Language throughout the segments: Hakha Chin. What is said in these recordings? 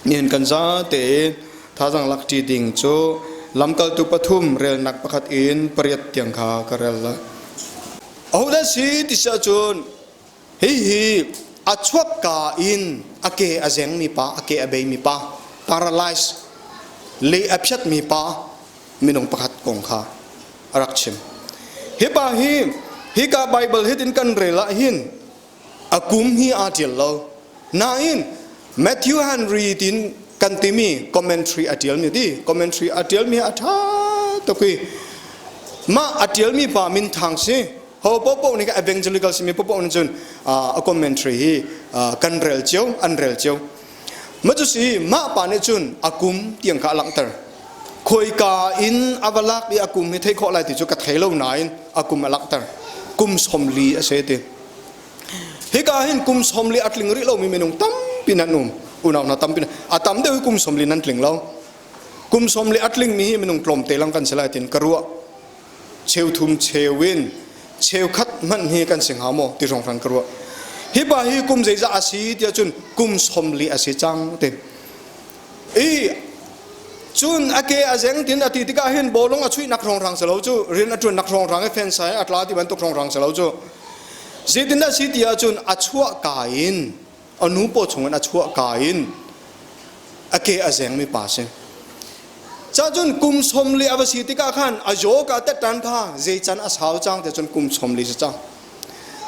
Nihin kan zate thazang lakṭi ding cu lamkaltu pathum relnak pakhat in pariat tiang kha ka rel lai. Ahodah si ti si ahcun hihi a chuakka in a ke a zengmi pa, a ke a beimi pa, paralyze le a phiatmi pa minung pakhat kong kha a rak chim. Hi pa hi hika Bible hitin kan rel ah hin a kum hi aa ṭial lo. Nain Matthew Henry tin kan timi commentary a ṭialmi ti commentary a ṭialmi a ṭha tuk i mah a ṭialmi pa min thang si ho popo nih evangelical simi popo nih cun a commentary hi kan rel cio an rel cio ma cu si mah pa nih cun a kum tiang kha a langhter khoika in a va lak i a kum hi thei khawh lai ti cu ka thei lo nain a kum a langhter kum 40 a si ti Hika hin kum 40 a tling rih lomi minung tampi nan um. Unau hna tampi a tam deuh hi kum 40 nan tling lo. Kum 40 a tlingmi hi minung tlawmte lang kan si lai tin ka ruah. Cheu thum cheu in cheukhat hmanh hi kan si hnga maw ti hrawng ka ruah. Hi pa hi kum zeizah a si tiah cun kum 40 a si cang ti. I cun a ke a zeng tin a ti tikah hin bawlung a chuihnak hrawnghrang si lo cu rian a ṭuannak hrawnghrang i fence a tla ti bantuk hrawnghrang si lo cu zeitindah si ti ahcun a chuah ka in a nu paw chungin a chuah ka in a ke a zengmi pa si cacun kum 40 a va si tikah khan a yaw ka tettan kha zei can a sau cang te cun kum 40 si cang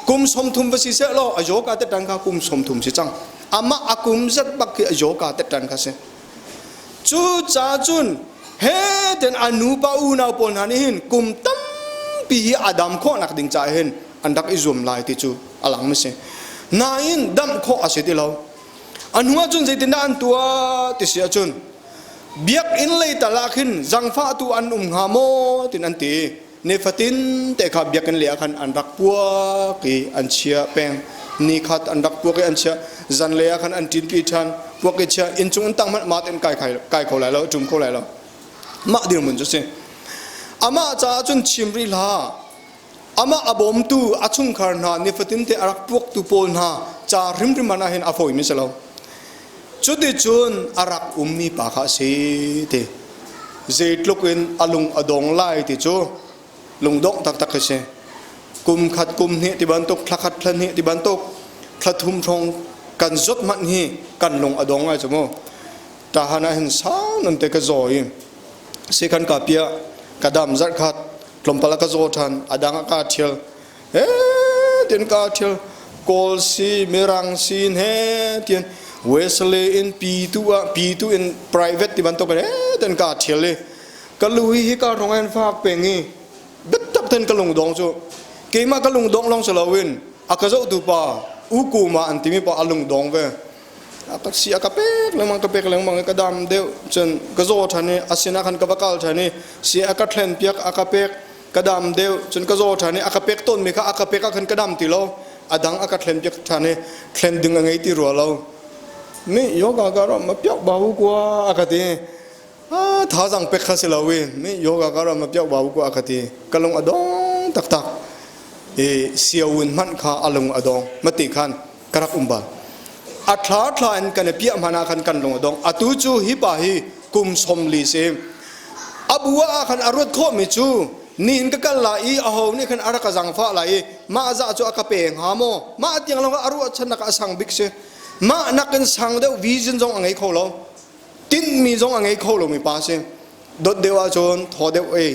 kum 30 va si seh law a yaw ka tettan kha kum 30 si cang amah a kum zat bak khi a yaw ka tettan kha si cu ca cun he ten a nu pa unau pawl hna nih hin kum tampi hi a dam khawh nak ding caah hin an rak i zuam lai ti cu a lang mi si nain damh khawh a si ti lo a hnu ah cun zeitindah an tuah ti si ahcun biakinn lei tal ah khin zangfahtu an um hnga maw tin an ti Nifatin te kha biakinn lei ah khan an rak puak i an chia peng. Nikhat an rak puak i an chia. Zanlei ah khan an ṭinpi ṭhan. Puak i chia inncung in tang hmanh mah tein kai, kai kho lai lo, ṭum kho lai lo. Mah dirhmun cu si. Amah caah cun chim rih hlah. Amah a bawmtu a chungkhar hna nifatin te a rak puaktu pawl hna ca hrimhrim man ah hin a fawimi si lo. Cuticun a rak ummi pa kha a si ti. Zeitluk in a lung a dong lai ti cu lungdongh taktak khi si. Kum khat kum hnih ti bantuk, thla khat thla hnih ti bantuk, thla thum hrawng kan zawt hmanh hi kan lung a dong ai cu mu. Tahan ah hin sau nan te ka zaw i sikhan ka piah ka dam zarh khat tlawmpal ah ka zaw ṭhan a dang ah kaa ṭhial he tin ka thil kawl si mirang si he tian Wesley in pi tu ah pi tu in private ti bantuk he ten ka thial i ka lu hi hi ka rong en fak peng i biatak ten ka lung dong cu keimah ka lung dong long si loin a ka zoh tu pa u ku ma an timi pa a lung dong ve a ka si a ka pek lengmang ka pek lengmang i ka dam deuh cun ka zaw than i a sinah khan ka va kal than i si a ka thlen piak a ka pek ka dam deuh cun ka zaw ṭhan i a ka pek tawnmi kha a ka pek ah khan ka dam ti lo a dang a ka thlen piak ṭhan i thlen ding a ngei ti rua lo mi yoga ka ram ma piak ba hu kua a ka ti a thazang pek kha si lo i mi yoga ka ram ma piak ba hu kua a ka ti ka lung a dong taktak i siawun hmanh kha a lung a dong mati khan ka rak um bal a thla thla in kan i piah hmanh ah khan kan lung a dong atu cu hi pa hi kum 40 si a bu ah khan a ruat khawhmi cu nihin ka kal lai i aho nih khan a rak ka zangfah lai i mah zah cu a ka pe hnga maw mah tiang lawng a ruahchannak a sang bik si mah nakin sang deuh vision zong a ngei kho lo tinhmi zong a ngei kho lomi pa si dot deuh ahcun thaw deuh ei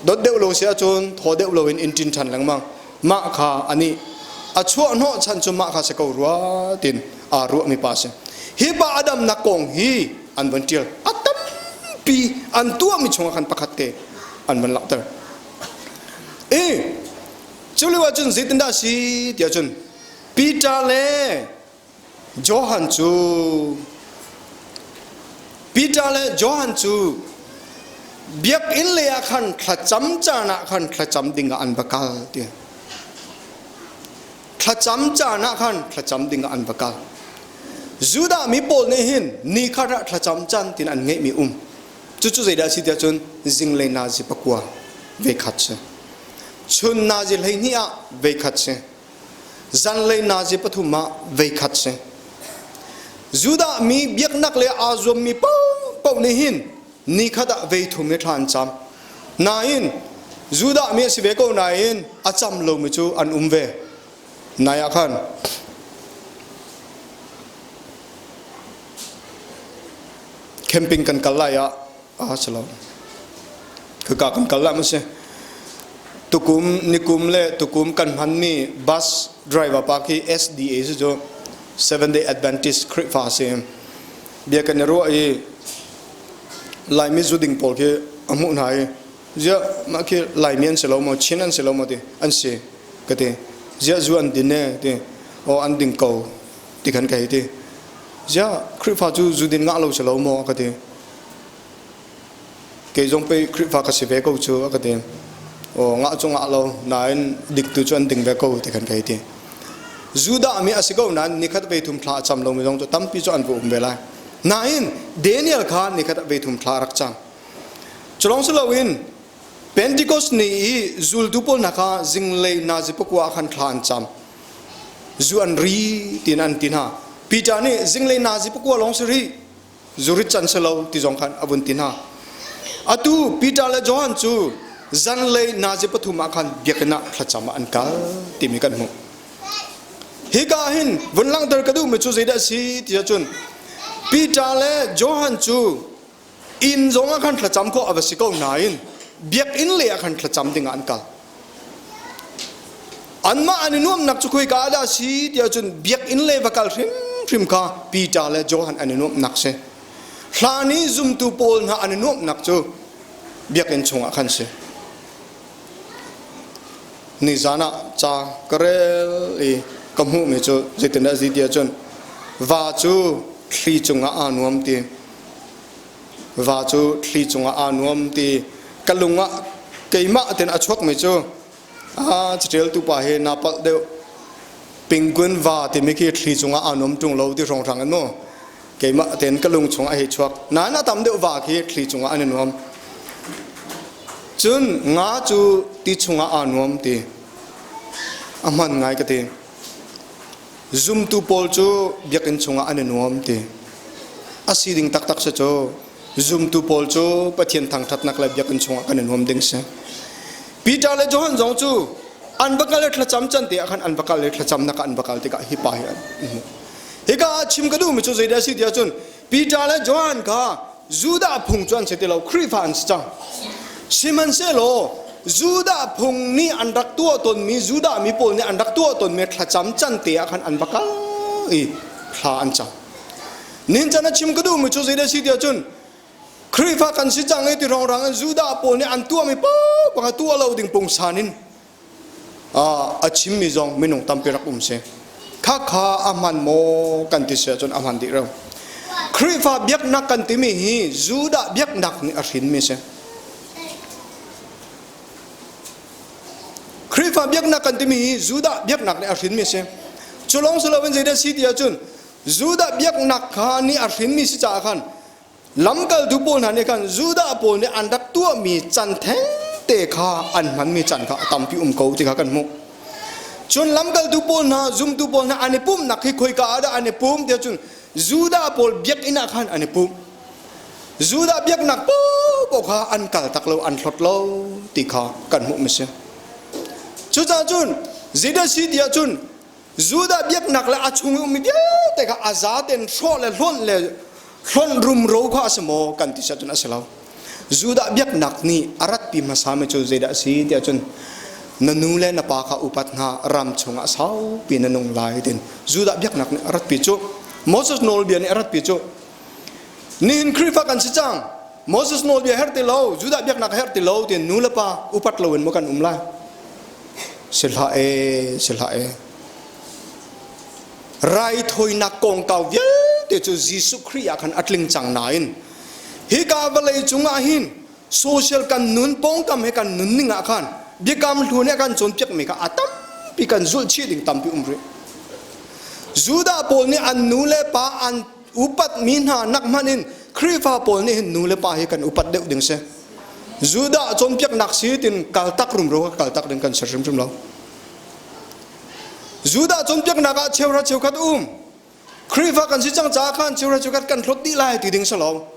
dot deuh lo si ahcun thaw deuh lo in in ṭin ṭhan lengmang mah kha ani a chuah hnawh chan cu mah kha si ko rua tin aa ruahmi pa si hi pa a damnak kong hi an von ṭial a tampi an tuahmi chungah khan pakhat te an von langhter i cu lio ahcun zeitindah a si tiah cun Peter le Johan cu Peter le Johan cu biakinn lei ah khan thlacam caan ah khan thlacam ding ah an va kal ti thlacam caan ah khan thlacam ding ah an va kal Judah mi pawl nih hin ni khat ah thlacam caan tin an ngeihmi um cucu zeidah si tiah cun zinglei nazi pakua ve khat si chun nazi 12 ah ve khat si zanlei nazi pathum ah veikhat si. Judah mi biaknak le aa zuammi paohpaoh nih hin nikhat ah vei thum i thla an cam. Nain Judah mi a si ve ko nain a cam lomi cu an um ve. Nai ah khan camping kan kal lai ah a si lo. Khika kan kal lai ma si. Tukum nikum le tukum kan hmanmi bus driver pa khi SDA si cu Seventh Day Adventist Khrihfa si. Bia kan i ruah i Laimi zu ding pawl khi a hmuh hna i ziah mah khi Laimi an si lo maw Chin an si lo maw ti an si ka ti ziah zu an din e ti aw an ding ko ti khan ka hei ti ziah Khrihfa cu zu din ngah lo si lo maw ka ti kei zong pei Khrihfa ka si ve ko cu a ka ti aw ngah cu ngah lo nain diktu cu an ding ve ko ti khan ka hei ti Judah mi a si ko nain nikhat ve thum thla a cam lomi zong cu tampi cu an va um ve lai nain Daniel kha nikhat ve thum thla a rak cam culong si loin Pentecost ni i zultu pawl hna kha zinglei nazi pakua ah khan thla an cam zu an ri tiin an ti hna Peter nih zinglei nazi pakua lawng si rih zurit can si lo ti zong khan a vun ti hna atu Peter le Johan cu zanlei nazi pathum ah khan biakinn ah thlacam ah an kal timi kan hmuh hika hin vun langhter ka duhmi cu zeidah a si ti ahcun Peter le Johan cu inn zong ah khan thlacam khawh a va si ko nain biakinn lei ah khan thlacam ding ah an kal Anmah an i nuamhnak cu khoika ah dah a si ti ahcun biakinn lei va kal hrimhrim kha Peter le Johan an i nuamhnak si. Hlan i zumtu pawl hna an i nuamhnak cu biakinn chungah khan si. Nizan ah ca ka rel i ka hmuhmi cu zeitindah a si ti ahcun va cu thli cungah aa nuam ti. Va cu thli cungah aa nuam ti ka lung ah keimah ten a chuakmi cu a caṭialtu pa hi naa palh deuh penguin va timi khi thli cungah aa nuam ṭung lo ti hrawnghrang in mu keimah ten ka lung chungah a hei chuak nain a tam deuh va khi thli cungah an i nuam cun nga cu ti chungah aa nuam ti a hman ngai ka ti Zumtu pawl cu biakinn chungah an i nuam ti. A si ding taktak si cu zumtu pawl cu Pathian thangṭhatnak le biakinn chungah kan i nuam ding si. Peter le Johan zong cu an va kal i thlacam can te ah khan an va kal i thlacamnak ah an va kal tikah hi pa hi an hmuh. Hika ah chim ka duhmi cu zeidah a si ti ahcun Peter le Johan kha Judah phung cu an si ti lo, Khrihfa an si cang. Sihmanhsehlaw Judah phung nih an rak tuah tawnmi Judah mi pawl nih an rak tuah tawnmi thlacam can te ah khan an va kal i thla an cam. Nihin chan a chim ka duhmi cu zeidah a si ti ahcun Khrihfa kan si cang i ti rongrang in Judah pawl nih an tuahmi paoh kha tuah lo ding pungsan in a chimmi zong minung tampi rak um si. Khakha a hman maw kan ti si ahcun a hman dih reo. Khrihfa biaknak kan timi hi Judah biaknak nih a hrinmi si. Khrihfa biaknak kan timi hi Judah biaknak nih a hrinmi si. Cu lawng si loin zeidah si ti ahcun Judah biaknak kha nih a hrinmi si caah khan Lamkaltu pawl hna nih khan Judah pawl nih an rak tuahmi can thengte kha an hmanmi can kha a tampi um ko ti kha kan hmuh. Cun lamkaltu pawl hna, zumtu pawl hna an i pumhnak hi khoika ah dah an i pum tiah cun Judah pawl biakinn ah khan an i pum. Judah biaknak paohpaoh kha an kal tak lo, an hlawt lo ti kha kan hmuh mi si. Cucaah cun Judah si tiah cun Judah biaknak le a chung i ummi vialte kha a zaten hrawh le hlonh le hlonh rumro kha a si maw kan ti cun a si lo. Judah biaknak nih a ratpi hmasami cu zeidah a si tiah cun na nu le na pa kha upat hna ram chungah saupi na nung lai tin Judah biaknak nih a ratpi cu Moses nawlbia nih a ratpi cu nihin Khrihfa kan si cang Moses nawlbia herh ti lo Judah biaknak herh ti lo tin nu le pa upat loin maw kan um lai Si hlah e, si hlah e. Raithawinak kongkau vialte cu Jesuh Khrih ah khan a tling cang nain hika vawlei cungah hin social kan nun pawngkam he kan nun ning ah khan biakam hlu nih a kan cawnpiakmi kha a tampi kan zulh chih ding tampi um rih. Judah pawl nih an nu le pa an upatmi hna nak hmanh in Khrihfa pawl nih hin nu le pa hi kan upat deuh ding si. Judah cawnpiaknak si tin kaltak rumro kaltak ding kan si hrimhrim lo. Judah cawnpiaknak ah cheuhra cheukhat um. Khrihfa kan si cang caah khan cheuhra cheukhat kan hlawt dih lai ti ding si lo.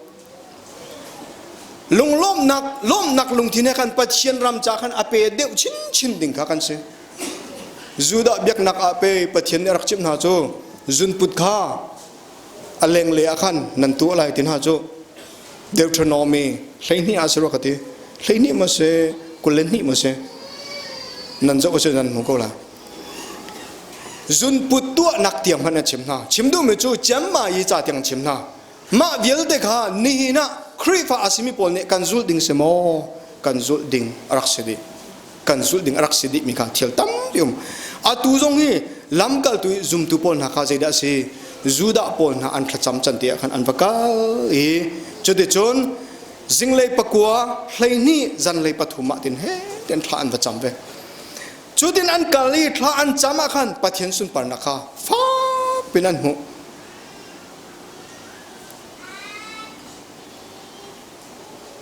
Lunglawmhnak lawmhnak lungthin he khan Pathian ram ca khan a pe deuh chinchin ding kha kan si. Judah biaknak ah pe Pathian nih a rak chimh hna cu zunput kha a lengle ah khan nan tuah lai ti hna cu Deuteronomy 12 ah si rua ka ti 12 maw si 22 maw si nan zoh si nan hmu ko lai. Zunput tuahnak tiang hmanh a chim hna. Chim duhmi cu ciammai i ca tiang chim hna. Mah vialte kha nihin ah Khrihfa a simi pawl nih kan zulh ding si maw? Kan zulh ding a rak si dih. Kan zulh ding a rak si dih mi kha thil tampi um. Atu zong hi lamkaltu i zumtu pawl hna kha zeidah a si? Judah pawl hna an thlacam can te ah khan an va kal i cuticun zinglei pakua 12 zanlei pathum ah tin he ten thla an va cam ve. Cutin an kal i thla an cam ah khan Pathian sunparnak kha fak pin an hmuh.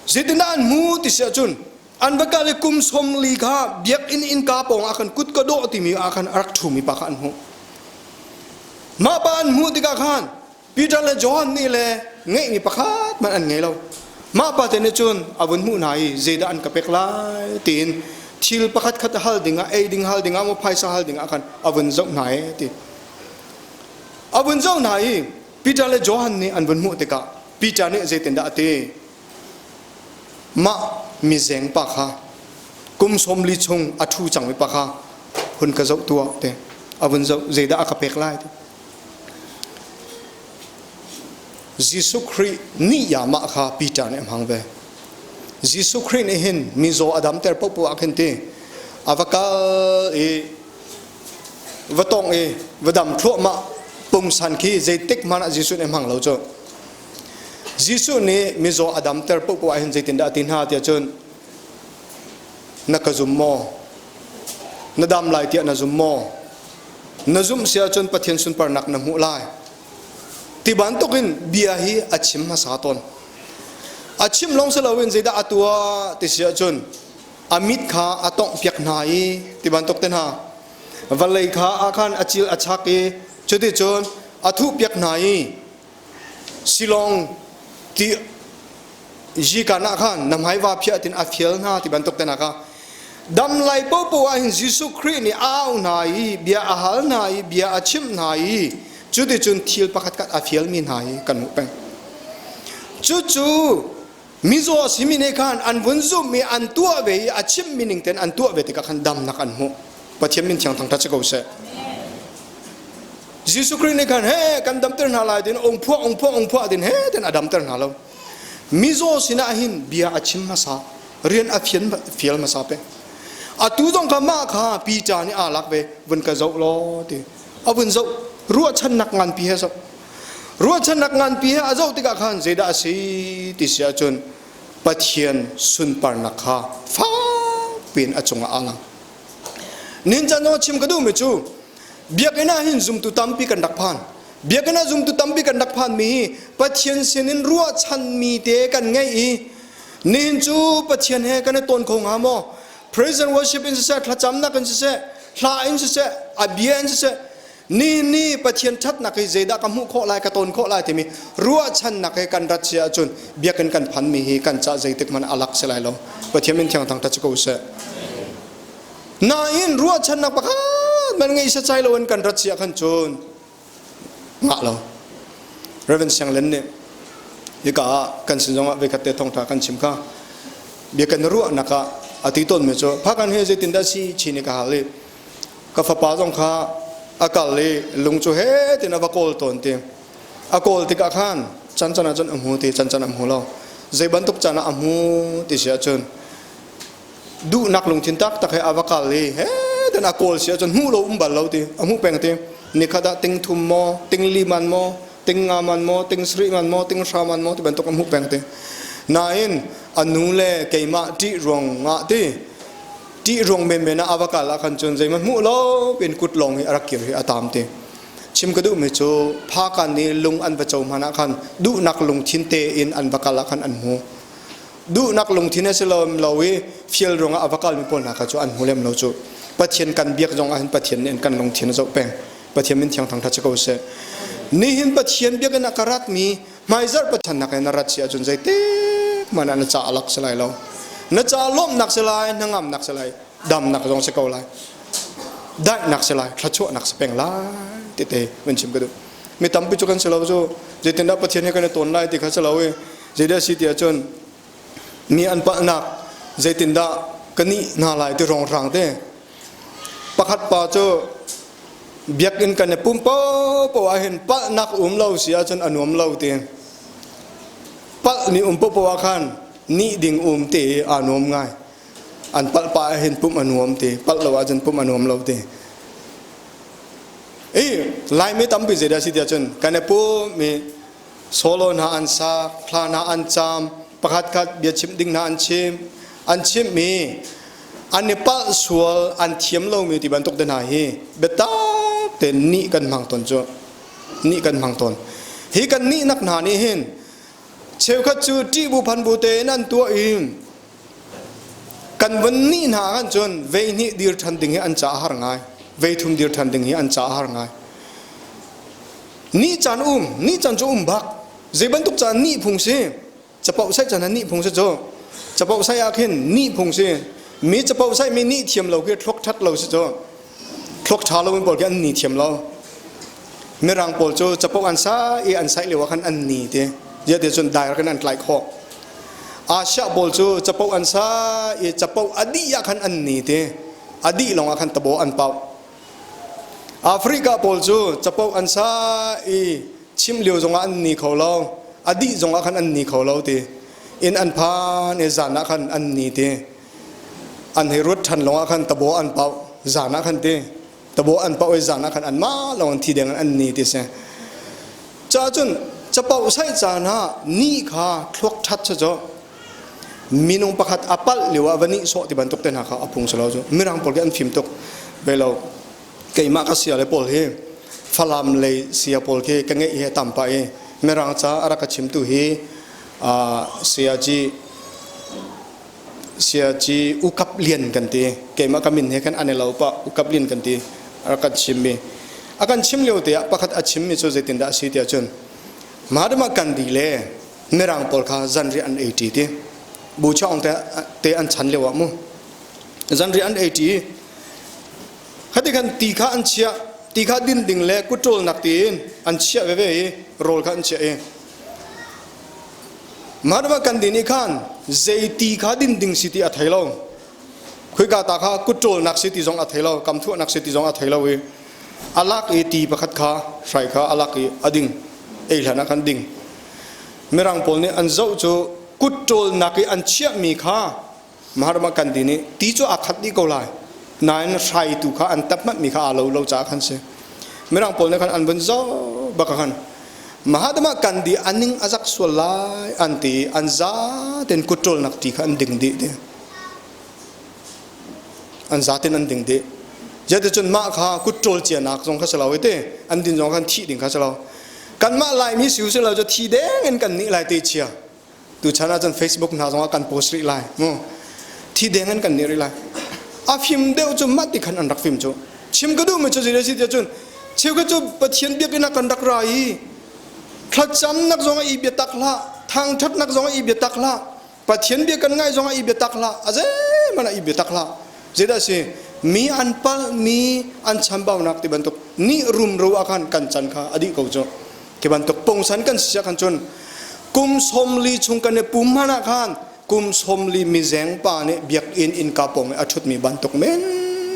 Zeitindah an hmu ti si ahcun an va kal i kum 40 kha biakinn innka pawng ah khan kut ka dawh timi ah khan a rak ṭhumi pa kha an hmuh. Mah pa an hmuh tikah khan Peter le John nih le ngeihmi pakhat hmanh an ngei lo. Mah pa te nih cun a vun hmuh hna i zeidah an ka pek lai tiin thil pakhat khat hal dingah ei ding hal dingah maw phaisa hal dingah khan a vun zoh hna e ti. A vun zoh hna i Peter le Johan nih an vun hmuh tikah Peter nih zeitindah a ti? Mah mizeng pa kha kum 40 chung a ṭhu cangmi pa kha hun ka zoh tuah ti. A vun zoh zeidah a ka pek lai ti. Jesuh Khrih nih yamah kha Peter nih a hmang ve. Jesuh Khrih nih hin mizaw a damter paohpaoh ah khin ti a va kal i va tongh i va dam thluahmah pungsan khi zeitik hmanh ah Jesuh nih a hmang lo cu. Jesuh nih mizaw a damter paohpaoh ah hin zeitindah a ti hna tiah cun na ka zum maw? Na dam lai tiah na zum maw? Na zumh si ahcun Pathian sunparnak na hmuh lai. Ti bantukin bia hi a chim hmasa tawn. A chim lawng si loin zeidah a tuah ti si ahcun a mit kha a tonghpiak hna i ti bantuk te hna vawlei kha ah khan a cil a chak i cuticun a thuhpiak hna i silong ti yikan ah khan na hmai va phiah tin a fial hna ti bantuk te hna kha dam lai popo ah hin Jesuh Khrih nih a au hna i bia a hal hna i bia a chimh hna i cuticun thil pakhat khat a fialmi hna hi kan hmuh peng cucu Mizaw a simi nih khan an vun zumh i an tuah ve i a chimmi ning tein an tuah ve tikah khan damnak an hmuh. Pathian min thiang thangṭhat si ko seh. Jesuh Khrih nih khan he kan damter hna lai tin ung phuah ung phuah ung phuah tin he tin a damter hna lo. Mizaw sinah hin bia a chim hmasa, rian a fian fial hmasa pe. Atu zong kha mah kha Peter nih aa lak ve, vun ka zoh law ti. A vun zoh, ruahchannak nganpi he zoh. Ruahchannak nganpi he a zoh tikah khan zeidah a si ti si ahcun Pathian sunparnak kha fakpi in a cungah aa lang. Nincan zong chim ka duhmi cu biakinn ah hin zumtu tampi kan rak phan. Biakinn ah zumtu tampi kan rak phanmi hi Pathian sinin ruahchanmi te kan ngeih i nihin cu Pathian he kan i tawn kho hnga maw? Praise and worship in siseh, thlacamnak in siseh, hla in siseh, a bia in siseh, Ni ni Pathian ṭhatnak hi zeidah ka hmuh khawh lai, ka tawn khawh lai timi ruahchannak he kan rat si ahcun biakinn kan phanmi hi kan cah zeitik hmanh a lak si lai lo. Pathian min thiang thangṭhat si ko seh. Nain ruahchannak pakhat man ngei sacai loin kan rat si ah khan cun ngah lo. Reverend Siang Len nih hika ah kan sin zongah veikhat te thawngṭha kan chim kha bia kan ruahnak ah a ti tawnmi cu phakan hi zeitindah si chin i ka hal i Ka fapa zong kha a kal i lung cu he tin a va kawl tawn ti. A kawl tikah khan can can ah cun a hmu ti can can a hmu lo. Zei bantuk caan ah a hmu ti si ahcun duhnak lungthin taktak he a va kal i he tin a kawl si ahcun hmuh lo um bal lo ti a hmuh peng ti. Nikhat ah ting thum maw, ting li man maw, ting nga man maw, ting sarih man maw, ting hra man maw ti bantuk a hmuh peng ti. Nain a nu le keimah ṭih ruang ah ti ṭih ruang menmen ah a va kal ah khan cun zeihmanh hmuh lo piin kut lawng hi a rak kir hi a tam ti. Chim ka duhmi cu phakan nih lung an va co hmanh ah khan duhnak lungthin tein an va kal ah khan an hmu. Duhnak lungthin a si lo lo i fial ruangah a va kalmi pawl hna kha cu an hmu lem lo cu. Pathian kan biak zong ah hin Pathian nih kan lungthin a zoh peng. Pathian min thiang thangṭhat si ko seh. Nihin Pathian biakinn ah ka ratmi hmaizarh Pathian nak in na rat si ahcun zeitik hmanh ah na ca alak si lai lo. Na ca lawmhnak si lai, hnangamnak si lai, damnak zong si ko lai. Daihnak si lai, thluachuahnak si peng lai tete van chim ka duh. Mi tampi cu kan si lo cu zeitindah Pathian he kan i tawn lai ti kha si lo i zeidah si ti ahcun mi an palhnak zeitindah ka nih hna lai ti rongrang te pakhat pa cu biakinn kan i pum paohpaoh ah hin palhnak um lo si ahcun a nuam lo ti palh ni um paohpaoh ah khan nih ding um te i aa nuam ngai an palh pa ah hin pumh a nuam ti palh lo ahcun pumh a nuam lo ti i Laimi tampi zeidah si ti ahcun kan i pum i solo hna an sak, thla hna an cam, pakhatkhat biachimh ding hna an chim, an chimhmi an i palh sual, an thiam lomi ti bantuk te hna hi biatak tein nih kan hmang tawn cu. Nih kan hmang tawn. Hi kan nihnak hna nih hin cheukhat cu ṭih bu phan bu tein an tuah i kan vun nih hna kan cun vei hnih dir ṭhan ding hi an ca a har ngai. Vei thum dir ṭhan ding hi an ca a har ngai. Ni caan um, ni caan cu um bak. Zei bantuk caan ni phung si? Capoh sai caan ah ni phung si cu. Capoh sai ah khin ni phung si. Mi capoh sai mi ni thiam lo khi thluak that lo si cu. Thluak tha lo in pawl khi an ni thiam lo. Mirang pawl cu capoh an sa i an sai lio ah khan an ni ti. Zia te cun dai kan an tlai khawh. Asia pawl cu capoh an sa i capoh a dih ah khan an ni ti. A dih lawng ah khan tabo an pau. Africa pawl cu capo an sa i chim lio zongah an ni kho lo, a dih zongah khan an ni kho lo ti. Inn an phan i zan ah khan an ni ti. An hei ruat ṭhan lawngah khan tabo an pauh, zan ah khan ti. Tabo an pauh i zan ah khan anmah lawng an thi deng an ni ti si. Ca cun capoh sai caan ah ni kha thluak ṭhat cu cu minung pakhat a palh lio ah va nihsawh ti bantuk te hna kha a phung si lo cu mirang pawl khi an fim tuk ve lo keimah ka sia le pawl hi falam lei sia pawl khi ka ngeih hi a tam pah i mirang ca a rak ka chimtu hi siaci ukap lian kan ti keimah ka min he khan an i lo pah ukap lian kan ti a rak kan chimmi a kan chim lio te ah pakhat a chimmi cu zeitindah a si tiah cun Mahatma Gandhi le Mirang pawl kha zanriah an ei ṭi ti. Bu chaung te, te an chan lio ah mu. Zanriah an ei ṭi. Khati khan ti kha an chiah, ti kha din ding le kutṭawlnak tiin an chiah veve i rawl kha an chiah i. Mahatma Gandhi nih khan zei ti kha din ding si ti a thei lo. Khuika ta kha kutṭawlnak si ti zong a thei lo, kamthuahnak si ti zong a thei lo i a lak i ti pakhat kha hrai kha a lak i a ding ei hlan ah khan ding mirang pawl nih an zoh cu kutṭawlnak i an chiahmi kha Mahatma Gandhi nih ti cu aa khat dih ko lai nain hraitu kha an tap hmanhmi kha aa lo lo caah khan si mirang pawl nih khan an vun zoh bak khan Mahatma Gandhi a ning a zak sual lai an ti an zaten kutṭawlnak ti kha an ding dih ti An zaten an ding dih. Zeticun mah kha kutṭawl cianak zong kha si lo i ti an din zong khan thih ding kha si lo. Kanmah Laimi si usih lo cu thi deng in kan nih lai te chia. Tuchan ahcun Facebook hna zong ah kan post rih lai. Mu. Thi deng in kan nih rih lai. A fim deuh cu mah ti khan an rak fim cu. Chim ka duhmi cu zei si tiah cun cheukhat cu Pathian biakinn ah kan rak ra i thlacamnak zong ah i biatak hlah, thangṭhatnak zong ah i biatak hlah, Pathian bia kan ngaih zongah i biatak hlah a zeihmanh ah i biatak hlah zeidah si mi an palh mi an chambaunak ti bantuk nih rumro ah khan kan can kha a dih ko cu khi bantuk pungsan kan si khan cun kum 40 chung kan i pum hmanh ah khan kum 40 mizeng pa nih biakinn innka pawng i a ṭhutmi bantuk men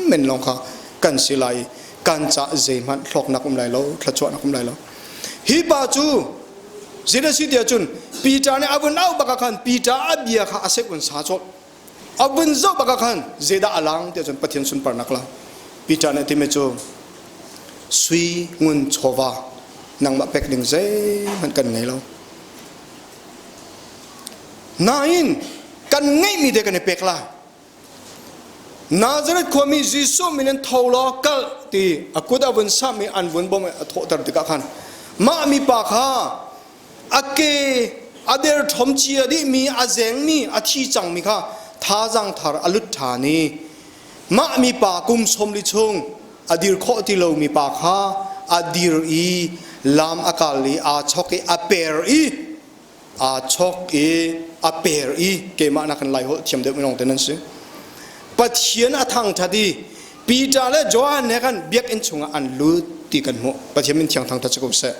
men lawng kha kan si lai kan cah zeihmanh hlawknak um lai lo thluachuahnak um lai lo hi pa cu Zeidah si tiah cun Peter nih a vun auh bak ah khan Peter a bia kha a sek vun sa colh. A vun zoh bak ah khan zeidah a lang tiah cun Pathian sunparnak lang. Peter nih a timi cu sui ngun chawva nangmah pek ding zeihmanh kan ngei lo. Nain kan ngeihmi te kan i pek lai. Nazareth khuami Jesuh min in tho law kal ti a kut a vun samh i an vun bawmh i a thawhter tikah khan mah mipa kha a ke a derthawm cia dihmi a zengmi a thi cangmi kha thazaang thar a lut ṭhan i mah mipa kum 40 chung a dir khawh ti lomi pa kha a dir i Lam a kal i aa chok i a per i aa chok i a per i keimah nakin Laiholh thiam deuh minung te nan si. Pathian a thangṭhat i Peter le Johan he khan biakinn chungah an lut ti kan hmuh. Pathian min thiang thangṭhat si ko seh.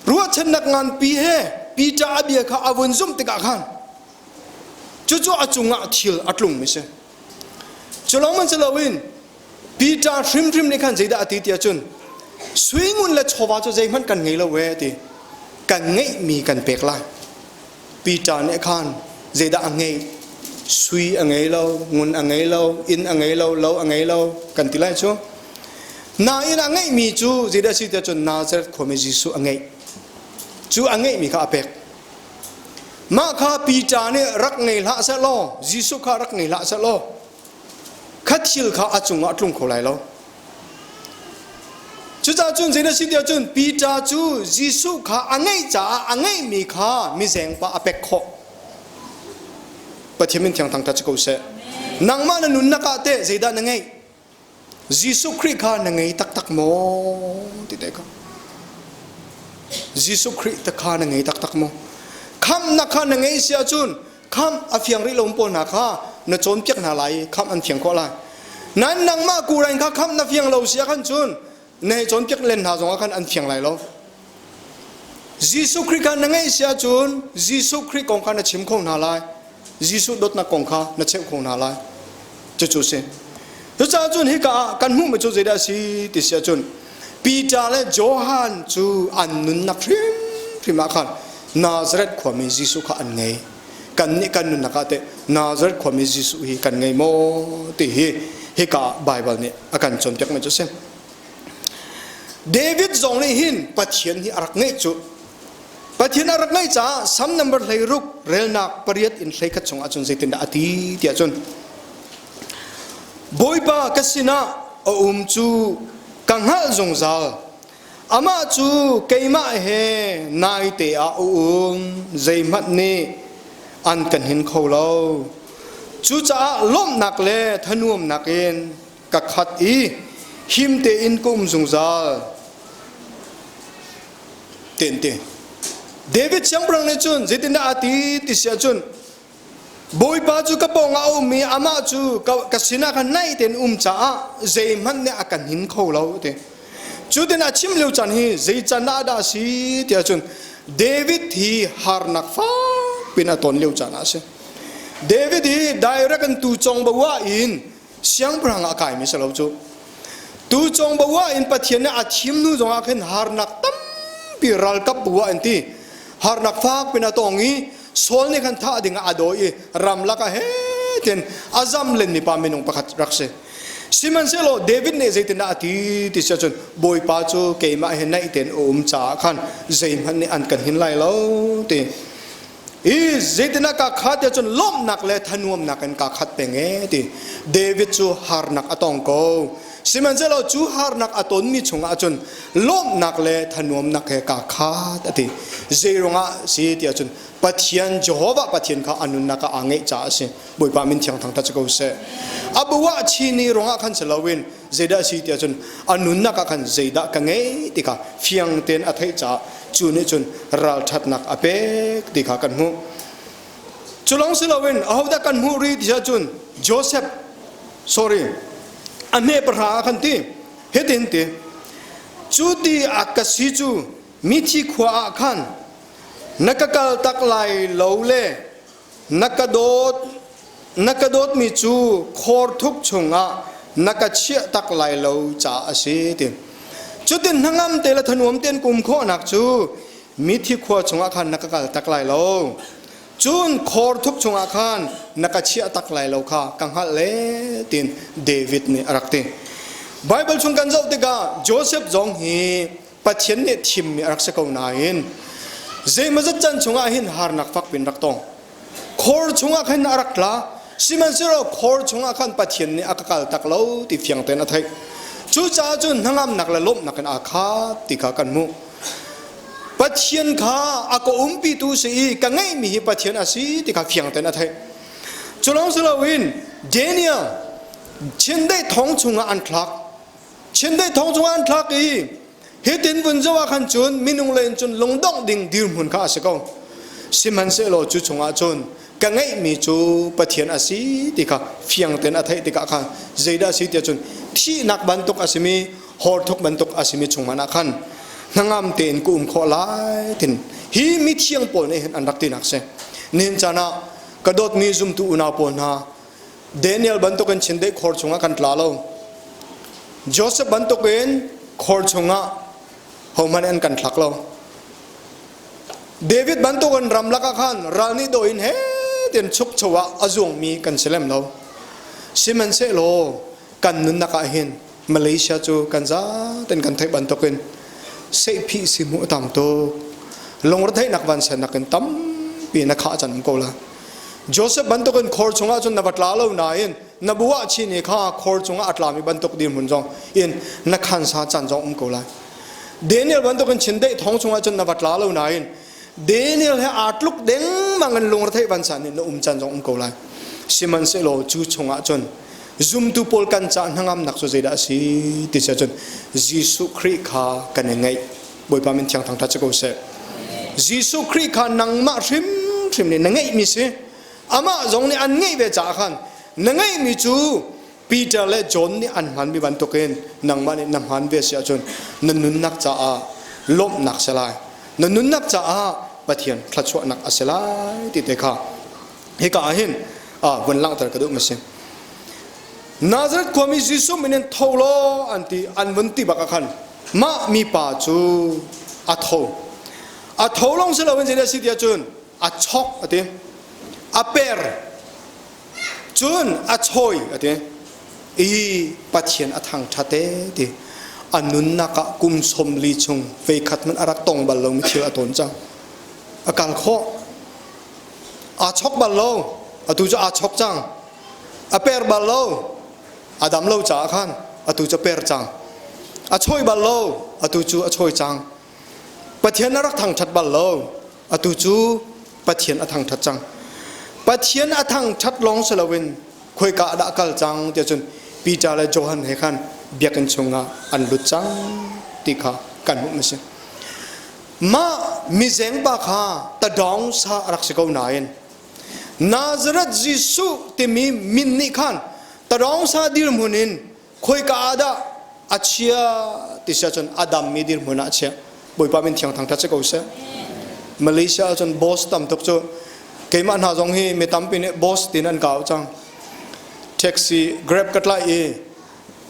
Ruahchannak nganpi he Peter a bia kha a vun zumh tikah khan cucu a cungah thil a tlungmi si. Cu lawng man si loin Peter hrimhrim nih khan zeidah a ti tiah cun sui ngun le chawva cu zeihmanh kan ngei lo e ti kan ngeihmi kan pek lai. Peter nih khan zeidah a ngeih? Sui a ngei lo, ngun a ngei lo, inn a ngei lo, lo a ngei lo kan ti lai cu. Nain a ngeihmi cu zeidah a si tiah cun Nazareth khuami Jesuh a ngeih. Cu a ngeihmi kha a pek. Mah kha Peter nih rak ngei hlah seh law, Jesuh kha rak ngei hlah seh law, kha thil kha a cungah a tlung kho lai lo. Cucaah cun zeidah si tiah cun Peter cu Jesuh kha a ngeih caah a ngeihmi kha mizengpa a pek khawh. Pathian min thiang thangṭhat si ko seh. Nangmah na nunnak ah teh zeidah na ngeih? Jesuh Khrih kha na ngei taktak maw? Ti te kha. Jesuh Khrih te kha na ngei taktak maw? Khamhnak kha na ngei si ahcun khamh a fiang rih lo pawl hna kha na cawnpiak hna lai i khamh an fiang khawh lai. Nain nangmah kurain kha khamh na fiang lo si ah khan cun na hei cawnpiak len hna zongah khan an fiang lai lo. Jesuh Khrih kha na ngeih si ahcun Jesuh Khrih kong kha na chim kho hna lai. Jesuh dawtnak kong kha na cheuh kho hna lai. Cucu si. Cucaah cun hika ah kan hmuhmi cu zeidah a si ti si ahcun Peter le Johan cu an nunnak hrimhrim ah khan Nazareth khuami Jesuh kha an ngei. Kannih kan nunnak ah teh Nazareth khuami Jesuh hi kan ngei maw ti hi hika ah Baibal nih a kan cawnpiakmi cu a si. David zong nih hin Pathian hi a rak ngeih cu. Pathian a rak ngeih caah Sam number 16 relnak pariat in 11 chungah cun zeitindah a ti tiah cun Bawipa ka sinah a um cu ka hngalh zungzal. Amah cu keimah he naite ah a um, zeihmanh nih an kan hin kho lo. Cucaah lawmhnak le thanuamnak in ka khat i him tein ka um zungzal. Tente. David siangpahrang nih cun zeitindah a ti ti si ahcun Bawipa cu ka pawngah a um i amah cu ka sinah khan naih tein um caah zeihmanh nih a ka hnin kho lo ti. Cu tin a chim lio caan hi zei can ah dah a si tiah cun David hi harnak fak pin a ton lio caan ah a si. David hi direct in tu cong bawa in siangpahrang ah a kaimi si lo cu. Tu cong bawa in Pathian nih a thim hnu zongah khin harnak tampi ralkap bawa in ti harnak fak pin a tong i Saul nih khan thah ding ah a dawi i ramlak ah he tin a zam lenmi pa minung pakhat rak si. Sihmanhsehlaw David nih zeitindah a ti ti si ahcun Bawipa cu keimah he naih tein a um caah khan zeihmanh nih an kan hin lai lo ti. I zeitindah ka khat tiah cun lawmhnak le thanuamnak in ka khat peng e ti. David cu harnak a tong ko. Sihmanhsehlaw cu harnak a tonmi chungah cun lawmhnak le thanuamnak he kaa khat a ti. Zeiruangah si tiah cun Pathian Jehovah Pathian kha a nunnak ah aa ngeih caah a si. Bawipa min thiang thangthat si ko seh. A buah chini ruangah khan si loin zeidah a si tiah cun a nunnak ah khan zeidah ka ngei ti kha fiang tein a theih caah cu nih cun ralṭhatnak a pek ti kha kan hmuh. Cu lawng si loin ahodah kan hmuh rih ti ahcun Joseph sorry a hme pahra ah khan ti hitin ti cu ti a ka si cu mithi khua ah khan na ka kal tak lai lo le na ka dawt na ka dawtmi cu khor thuk chungah na ka chiah tak lai lo caah a si ti cutin hnangam te le thanuam tein kum khawhnak cu mithi khua chungah khan na ka kal tak lai lo Cun khor thuk chungah khan na ka chiah tak lai lo kha ka hngalh le tiin David nih a rak ti. Baibal chung kan zoh tikah Joseph zong hi Pathian nih thimmi a rak si ko nain zeimawzat can chungah hin harnak fak pin rak tong. Khor chungah khan a rak tla. Sihmanhsehlaw khor chungah khan Pathian nih a ka kal tak lo ti fiang tein a theih. Cucaah cun hnangamnak le lawmhnak in aa khat ti kha kan hmuh. Pathian kha a ka umpitu si i ka ngeihmi hi Pathian a si ti kha fiang tein a theih. Cu lawng si loin Daniel chindeih thong chungah an thlak. Chindeih thong chungah an thlak i hitin vun zoh ah khan cun minung lei in cun lungdongh ding dirhmun kha a si ko. Sihmanhsehlaw cu chungah cun ka ngeihmi cu Pathian a si ti kha fiang tein a theih tikah khan zeidah a si tiah cun thihnak bantuk a simi horthuk bantuk a simi chung hmanh ah khan hnangam tein ka um khawh lai tin hi mithiang pawl nih hin an rak tinak si. Nihin caan ah ka dawtmi zumtu unau pawl hna Daniel bantukin chindeih khor chungah kan tla lo. Joseph bantukin khor chungah hohmanh an kan thlak lo. David bantukin ramlak ah khan ral nih daw in he tian chukcho ah a zuangmi kan si lem lo. Sihmanhsehlaw kan nunnak ah hin Malaysia cu kan zaten kan theih bantukin sehphih si hmuh a tam tuk. Lungretheihnak vansannak in tampi na khah can um ko la. Joseph bantukin khor chungah cun na va tla lo nain na buah chin i kha khor chungah a tlami bantuk dirhmun zong in na khansa can zong um ko lai. Daniel bantukin chindeih thong chungah cun na va tla lo nain Daniel he aa tluk dengmang in lungretheih vansan in na um can zong um ko lai. Sihmanhsehlaw cu chungah cun zumtu pawl kan ca hnangamnak cu zeidah a si ti si ahcun Jesuh Khrih kha kan i ngeih. Bawipa min thiang thangṭhat si ko seh. Jesuh Khrih kha nangmah hrimhrim nih na ngeihmi si. Amah zong nih an ngeih ve caah khan na ngeihmi cu Peter le John nih an hmanmi bantukin nangmah nih na hman ve si ahcun na nunnak caah lawmhnak si lai. Na nunnak caah Pathian thluachuahnak a si lai ti te kha hika ah hin vun langhter ka duh mi si. Nazareth khuami Jesuh min in tho law an ti an vun ti bak ah khan mah mipa cu a tho. A tho lawng si loin zeidah a si ti ahcun a chok a ti. A per. Cun a chawi a ti. I Pathian a thangṭhat e ti. A nunnak ah kum 40 chung veikhat hmanh a rak tong bal lomi thil a tawn cang. A kal khawh. Aa chok bal lo. Atu cu aa chok cang. A per bal lo. A dam lo caah khan atu cu per cang. A chawi bal lo. Atu cu a chawi cang. Pathian a rak thangṭhat bal lo. Atu cu Pathian a thangṭhat cang. Pathian a thangṭhat lawng si loin khoika ah dah kal cang tiah cun Peter le Johan he khan biakinn chungah an lut cang ti kha kan hmuh a si. Mah mizeng pa kha tadawng sa a rak si ko nain Nazareth Jesuh timi min nih khan tadawng sa dirhmun in khoika ah dah a chia ti si ahcun a dammi dirhmun ah a chia. Bawipa min thiang thangṭhat si ko seh. Malaysia ahcun boss tam tuk cu keimah hna zong hi mi tampi nih boss tiin an ka auh cang. Taxi Grab ka tlaih i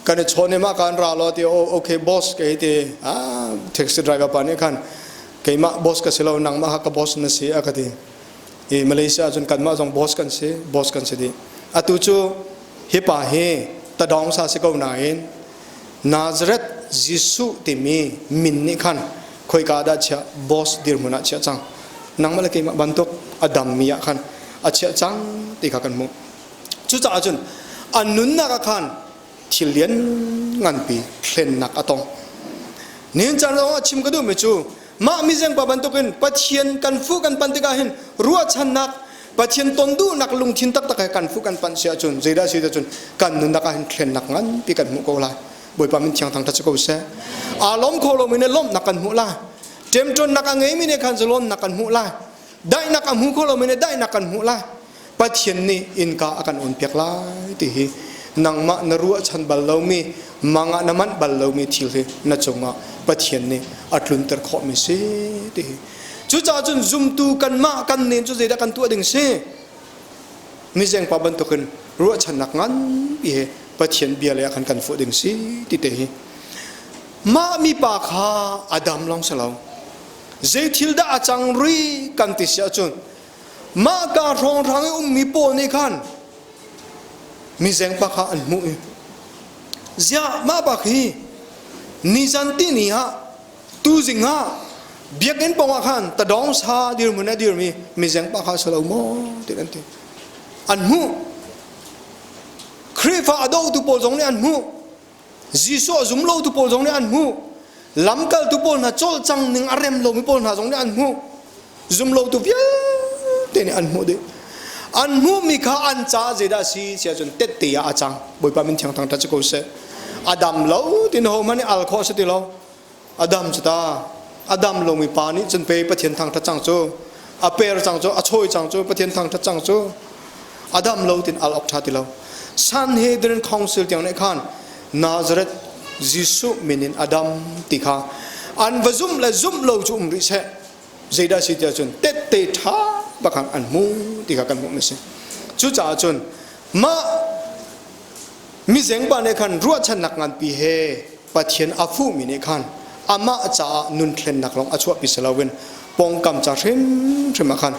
kan i chawn i mah ka an ra law ti oh okay boss ka hei ti ah taxi driver pa nih khan keimah boss ka si lo nangmah kha ka boss na si a ka ti i Malaysia ahcun kanmah zong boss kan si boss kan si dih atu cu hi pa hi tadawng sa si ko nain Nazareth Jesuh timi min nih khan khoika dah chiah boss dirhmun ah chiah cang nangmah le keimah bantuk a dammi ah khan a chiah cang ti kha kan hmuh Cucaah cun a nunnak ah khan thil lian nganpi thlennak a tong. Nihin caan zong ah chim ka duhmi cu mah mizeng pa bantukin Pathian kan fuh kan pan tikah hin ruahchannak Pathian ton duhnak lungthin taktak he kan fuh kan panh si ahcun zeidah si cun kan nunnak ah hin thlennak nganpi kan hmuh ko lai. Bawipa min thiang thangṭhat si ko seh. Aa lawm kho lomi nih lawmhnak kan hmuh lai. Ṭemṭawnnak a ngeimi nih khan lawmnak kan hmuh lai. Daihnak a hmu kho lomi nih daihnak kan hmuh lai. Pathian nih innka a kan onpiak lai ti hi nangmah na ruahchan bal lomi mang ah na manh bal lomi thil hi na cungah Pathian nih a tlunter khawhmi si ti hi. Cucaah cun zumtu kanmah kan nen cu zeidah kan tuah ding si? Mizeng pa bantukin ruahchannak nganpi he Pathian bia lei ah khan kan fuh ding si ti te hi. Mah mipa kha a dam lawng si lo. Zei thil dah a cang rih kan ti si ahcun Mah ka hrawnghrang i ummi pawl nih khan mizeng pa kha an hmuh i ziah mah bak hi nizan ti ni ah tuzing ah biakinn pawng ah khan tadawng sa dirhmun a dirmi mizeng pa kha a si lo maw ti an ti an hmuh Khrihfa a dotu pawl zong nih an hmuh Jesuh a zum lotu pawl zong nih an hmuh. Lamkaltu pawl hna cawlcang ning a rem lomi pawl hna zong nih an hmuh. Zum lotu vialte nih an hmuh dih. An hmuhmi kha an caah zeidah a si tiah cun tette ah a cang. Bawipa min thiang thangṭhat si ko seh. A dam lo tin ho hmanh al khawh si ti lo. A dam cu ta. A dam lomi pa nih cun pe Pathian thangṭhat cang cu. A per cang cu, a chawi cang cu, Pathian thangṭhat cang cu. A dam lo tin al awk ṭha ti lo. Sanhedrin Council tiang nih khan Nazareth Jesuh min in a dam ti kha an va zumh le zumh lo cu um rih seh. Zeidah si tiah cun tette ṭha bakang an hmu ti kha kan hmuh mi si. Cucaah cun mah mizeng pa nih khan ruahchannak nganpi he Pathian a fuhmi nih khan amah caah nun thlennak lawng a chuahpi si loin pawngkam ca hrimhrim ah khan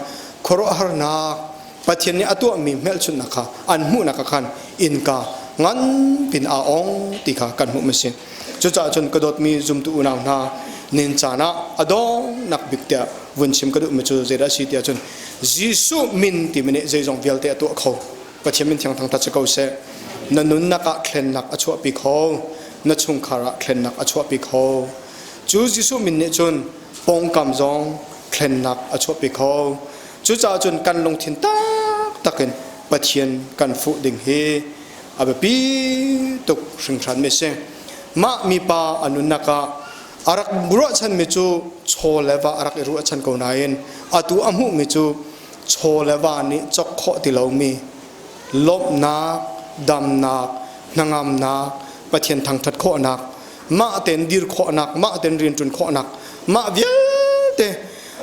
khuaruahharnak Pathian nih a tuahmi hmelchunhnak kha an hmuhnak ah khan innka nganpin aa ong ti kha kan hmuh mi si. Cucaah cun ka dawtmi zumtu unau hna nin caan ah a dawngnak bik tiah vun chim ka duhmi cu zeidah a si tiah cun Jesuh min timi nih zeizong vialte a tuah kho. Pathian min thiang thangthat si ko seh. Na nunnak ah thlennak a chuahpi kho. Na chungkhar ah thlennak a chuahpi kho. Cu Jesuh min nih cun pawngkam zong thlennak a chuahpi kho. Cucaah cun kan lungthin taktak in Pathian kan fuh ding hi a biapi tuk hringhran mi si. Mah mipa a nunnak ah a rak ruahchanmi cu chaw le va a rak i ruahchan ko nain atu a hmuhmi cu chaw le va nih cawk khawh ti lomi lawmhnak, damnak, hnangamnak, Pathian thangṭhat khawhnak, mah tein dir khawhnak, mah tein rianṭuan khawhnak, mah vialte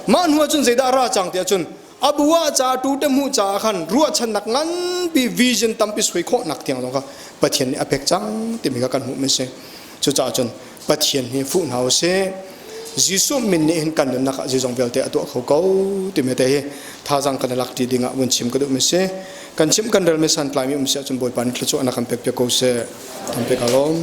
mah hnu ahcun zeidah a ra cang ti ahcun a bu ah ca tu te hmuh caah khan ruahchannak nganpi vision tampi sui khawhnak tiang zong kha Pathian nih a pek cang timi kha kan hmuh mi si. Cucaah cun Pathian hi fuh hna usih. Jesuh min nih hin kan nunnak ah zeizong vialte a tuah kho ko timi te hi thazaang kan i lak ṭi ding ah vun chim ka duh mi si. Kan chim kan rel mi santlai mi um si ahcun Bawipa nih thluachuahnak kan pek piak ko seh. Kan pek alawm.